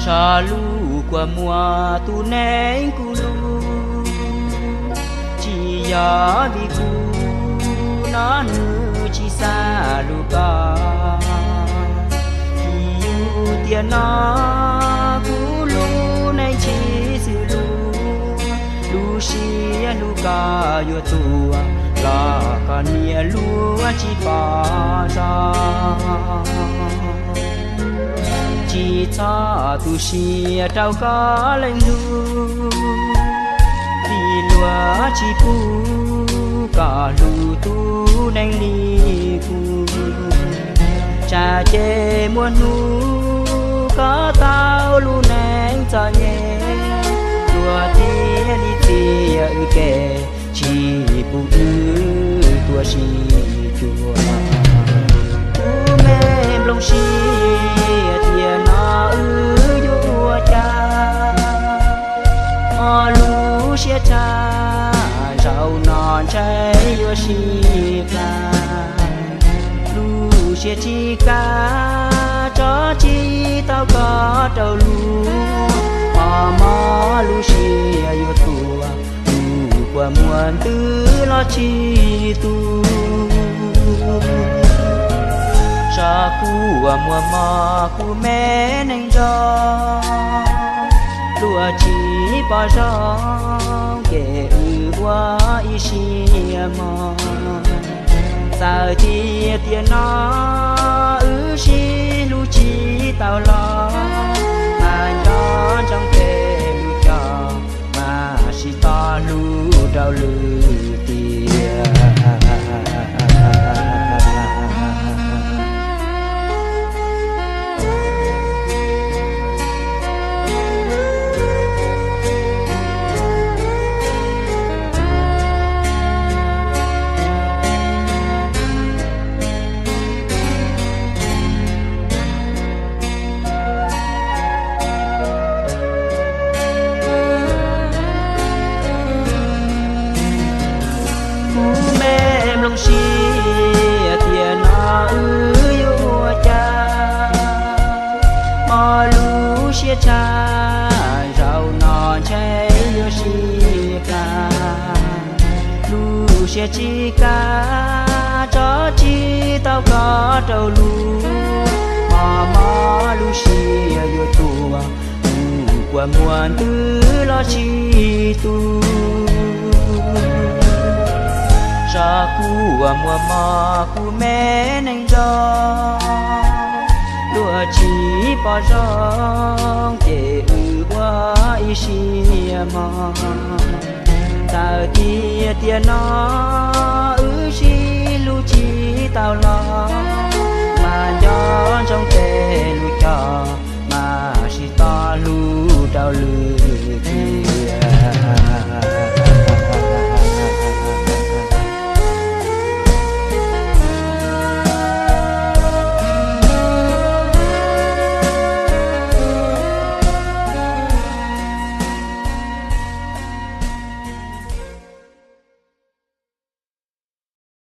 Txog lub kua muag tus neeg kuv hlub, tsis yog vim kuv no nws tsis xa lus koj, vim yus tiam no kuv lub neej tsis xws lus, lub siab hlub koj yuav tuag los koj niam luag tsis pom zoo. Tsis txhob tu siab rau koj leej hlub, vim luag tsis pub koj hlub tus neeg li kuv. Tsam ces muaj hnub koj tau lub neej txom nyem, luag thiaj li txiav wb kev, tsis pub wb tuaj sib cuag. Kuv me nplooj siab, tiam no wb yuav ua cas? Ob lub siab tshaj, zaum no ntshe yuav sib plam. Lub siab tsis kam tso tsis tau koj rau lub, o mob lub siab yuav tuag, lub kua muag ntws los tsis tu. Tso kuv ua muag mog kuv me neej nrog, luag tsis pom zoo ces wb ua ib siab mog. Txawm tias tiam no wb sib hlub tsis tau los, mas nco ntsoov tej lus cog, mas sib tos hlub rau lwm tiam. Kuv me nplooj siab, tiam no wb yuav ua cas? Ob lub siab tshaj, zaum no ntshe yuav sib plam. Lub siab tsis kam tso tsis tau koj rau lub, mob mob lub siab yuav tuag, lub kua muag ntws los tsis tu. Tso kuv ua muag mog kuv me neej nrog, luag tsis pom zoo ces wb ua ib siab mog. Txawm tias tiam no wb sib hlub tsis tau los, mas nco ntsoov